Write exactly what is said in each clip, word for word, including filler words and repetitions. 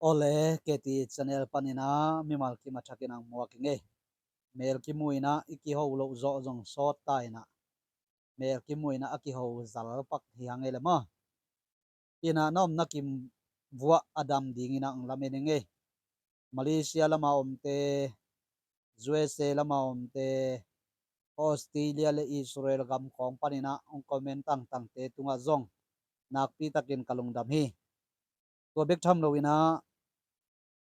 Awle, K T channel panin ah mimal kim a thakin ang muak ing ei. Mel kimu in ah i kiho loh zawh zong sawt ta in ah, mel kimu in ah a kiho zal pak hi hang ei le maw. In ah na omna kim vuah a dam dingin ah ang lamen ing ei. Malaysia lama omte, U S A lama omte, Australia le Israel gam khawng panin ah hong comment tangtangte tungah zong nakpi takin ka lungdam hi. Tua bek tham loin ah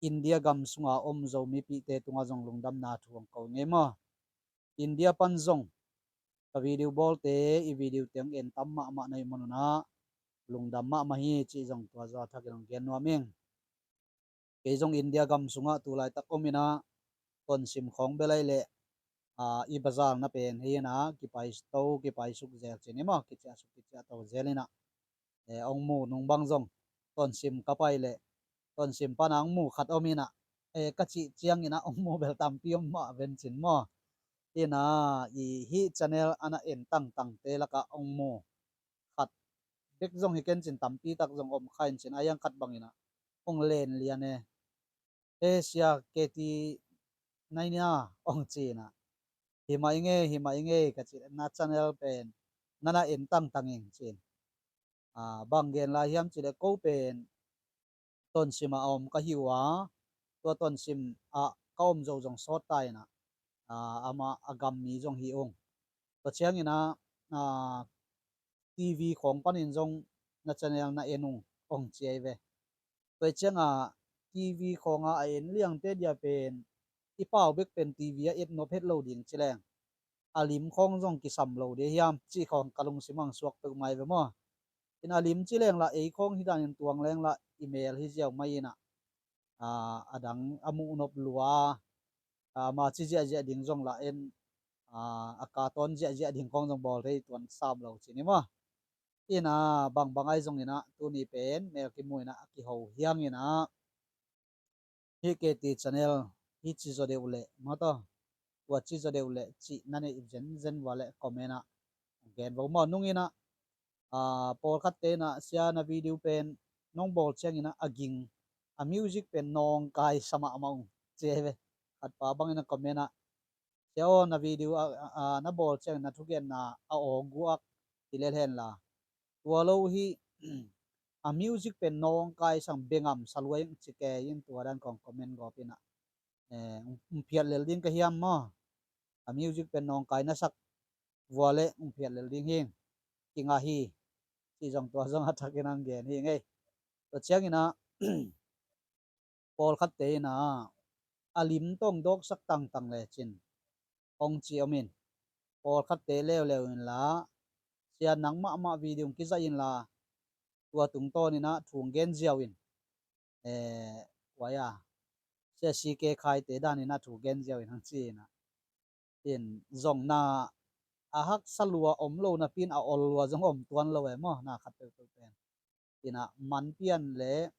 India gam sunga om Zomipihte tungah zong lungdamna thu hong ko ing ei maw. India pan zong ka video bawlte, i video teng en tam mahmah na hih manun ah lungdam mahmah hi cih zong tua zaw a thakin hong gen nuam ing. Kei zong India gam sungah tu laitak om in ah tonsim khawng bel ahih leh, aa, i bazarna pen hi in ah kipai to, kipai suk zel cin hi maw, kiciah suk, kiciah to zel in ah, eh, hong mu nung bang zong tonsim ka pai leh, tonsim pan ah hong mu khat om in ah, eh, ka cih ciangin ah hong mu bel tampi om mah ven cin maw. In ah i hih channel a na en tangtangte lakah hong mu khat bek zong hi ken cin, tampi tak zong om kha in cin, a hiang khat bangin ah hong len lian e. E, Sia K T nai nia, hong ci in ah, hi mah ing ei, hi mah ing ei ka ci, na channel pen na na en tangtang ing cin. Aa, bang gen lai hiam cih leh ko pen tonsim ah a om ka hi uh a, tua tonsim ah ka om zo zong sawt ta in ah, aa, amah a gam mi zong hi ung. Tua ciangin ah, aa, T V khawng panin zong na channel na en ung, hong ci ahi ve. Tua ciangah T V khawngah a en liangte dia pen i pau bek pen T V ah et nop het lo ding ci leng, a lim khawng zong kisam lo ding hiam cih khawng ka lungsim ah hong suak peuhmah hi ve maw. In a lim ci leng lah ei khawng hi danin tuang leng lah i mel hi ziau mah in ah, aa, a dang a muh nop lua, aa, ama ci ziahziah ding zong lah en, aa, a ka tawn ziahziah ding khawng zong bawl thei tuan sam lo cin hi maw. In ah bangbang ahi zongin ah tuni pen mel kimu in ah a kiho hiangin ah, hih K T channel hih ci zaw deuh leh maw, tua, tua ci zaw deuh leh cih na neih zenzen vua leh comment ah gen vo maw. Nungin ah, aa, pawlkhatte in ah, Sia, na video pen nong bawl ciangin ah a ging, a music pen nawngkai sa mahmah ung ci ahi ve. Khatpa bangin ah comment ah, Sia aw, na video a, a, a, na bawl ciangin na thugenna a aw guak hi lel henla, tua lo hi, a music pen nawngkai sang bengam sa lua ing ci kei in, tua dan kong comment gawp in ah, eh, hong phiat lel ding ka hiam maw? A music pen nawngkai na sak vua leh hong phiat lel ding hi ing, kingah hi, cih zong tua zong a thakin hong gen hi ing ei. Tua ciangin ah pawlkhatte in ah a lim tawh hong dawksak tangtang lecin hong ci om in, pawlkhatte leuleu in lah, Sia, nang mahmah video hong kizai in lah, tua tungtawn in ah thu hong gen ziau in, eh, kua hia, Sia C K Khaite dan in ah thu gen ziau in hong ci in ah, in zong na a haksa lua om lo napi in a ol lua zong om tuan lo e maw, na khat peuhpeuh pen. In ah manpian le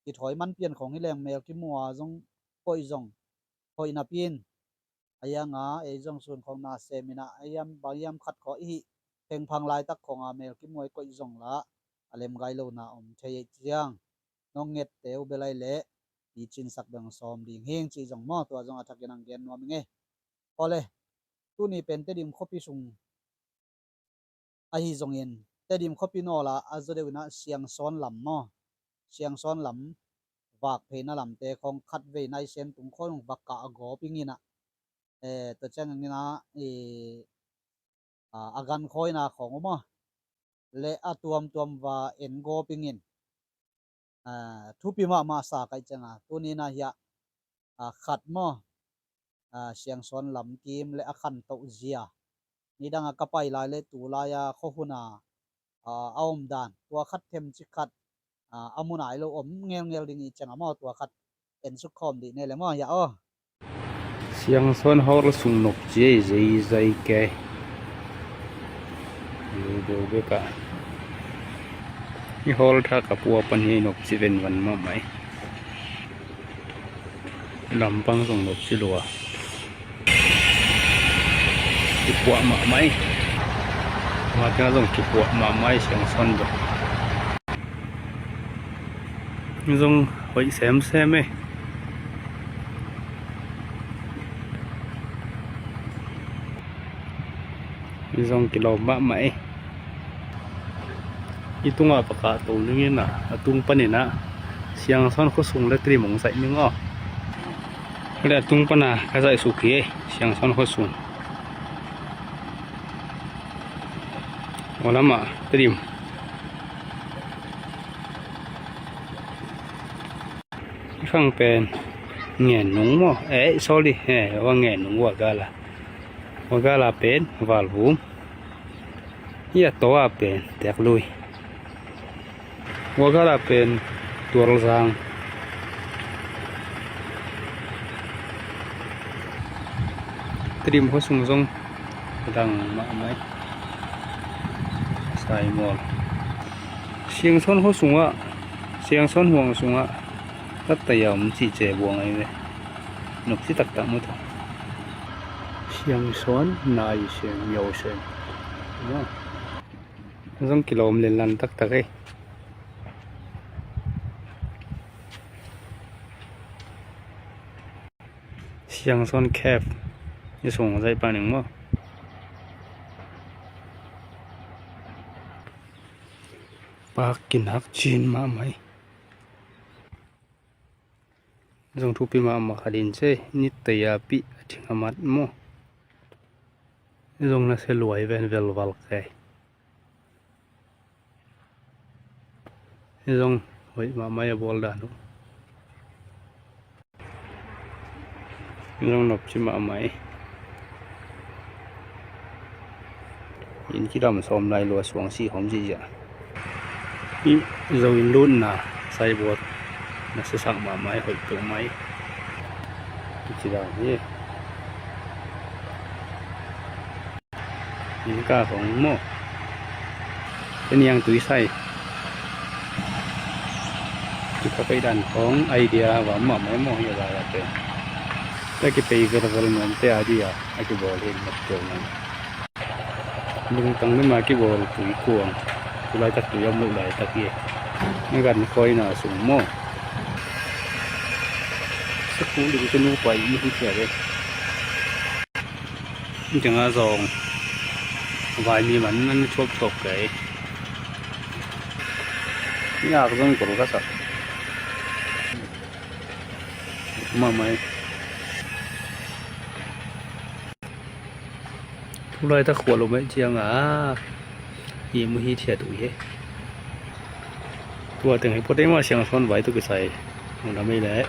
kithawi manpian khawng hi leng mel kimu a zong koih zong hoih napi in, a hiang a ei zong sun khawng na sem in ah, a hiam bang hiam khat khawng i hih phengphang laitak khawng a mel kimu a i koih zong lah a lemgai lo na om thei ei ciang, nong ngette uh bel ahih leh i cinsak beng sawm ding hi ing cih zong maw, tua zong a thakin hong gen nuam ing ei. Awle, tuni pen Tedim khuapi sung ahi zongin, Tedim khuapi nawl ah a zaw deuh in ah Siangsawn lam maw, Siangsawn lam vak pheina lamte khawng khatvei naisem tung khawng va kah a gawp ing in ah, eh, tua ciangin ah i, a, a gan khawina khawng uh maw, le a tuamtuam va en gawp ing in, a, thupi mahmah sa kaih ciang a, tuni in ah hiah, a, khat maw, a, Siangsawn lamkim le a khantoh zia, nidang a ka pai lai le tu lai a khuahun a, a, a om dan, tua khat themcik khat, a, a mu nai lo om ngelngel ding i ciang a maw, tua khat en suk khawm dih ni le maw, hiah aw. Siangsawn hall sung nopci ei zeizai kei. Deuhdeuh bek a i hall thak a pua pan hi, nopci venvan mahmah ei. Lampang zong nopci lua. Kipuah mahmah ei. Mate zong kipuah mahmah ei, Siangsawn zong. Zong hoih semsem e. Zong kilawm mahmah e. I tungah pakah to ning in ah, a tung panin ah Siangsawn khuasung le Tedim hong zaih ning aw. Kale a tung pana ka zaih suk hi e, Siangsawn khuasung. Aw lamah Tedim. Khang pen Ngen Nung maw? Eh, sorry, eh, Wa Ngen Nung, Wa Gala. Wa Gala pen Valvum. Hi a to a pen Teklui. Wa Gala pen Tualzang. Tedim khuasung zong dang mahmah e. Saimual. Siangsawn khuasungah, Siangsawn huang sungah tattaya om cih cebuang ahi ve. Nopci taktak mu tho. Siangsawn, Naisem, Miausem. Zong kilawm lenlan taktak e. Siangsawn Cave. I sung zai pa ning maw? Pak kinak cin mahmah e. Zong thupi mahmah khat in ce, nittaya pih a thing a mat maw? Zong na se luai ven velval kai. Zong hoih mahmah a bawl dan uh. Zong nopci mahmah e. Inn kidam sawm lai lua suang si hawm ziahziah. Hih Zo inn lutna signboard na siasak mahmah e, hoih peuhmah e. Kici dan hi. Inn ka hong maw? Te niang tui sai. Kipha pei dan hong idea va mahmah e maw, hi a lai a te. Ta kipei velvel nuam te idea a kibawl hi mat keu nang. Lungtang mema kibawl tui kuang. Tulaitak tui om loh laitak hi. Ni gan khuaina sung maw? Sakhu ling tunu pai i hi cia ve. Ni tengah zong vai mi man nan thuak tawk kei. Ni ak zong kol ka sak. Mahmah e. Tulaitak khua lo mei ciang a hi mu hi thiat uh hi. Tua teng hi pua teng mah Siangsawn vai tu kisai. Mu na mei le.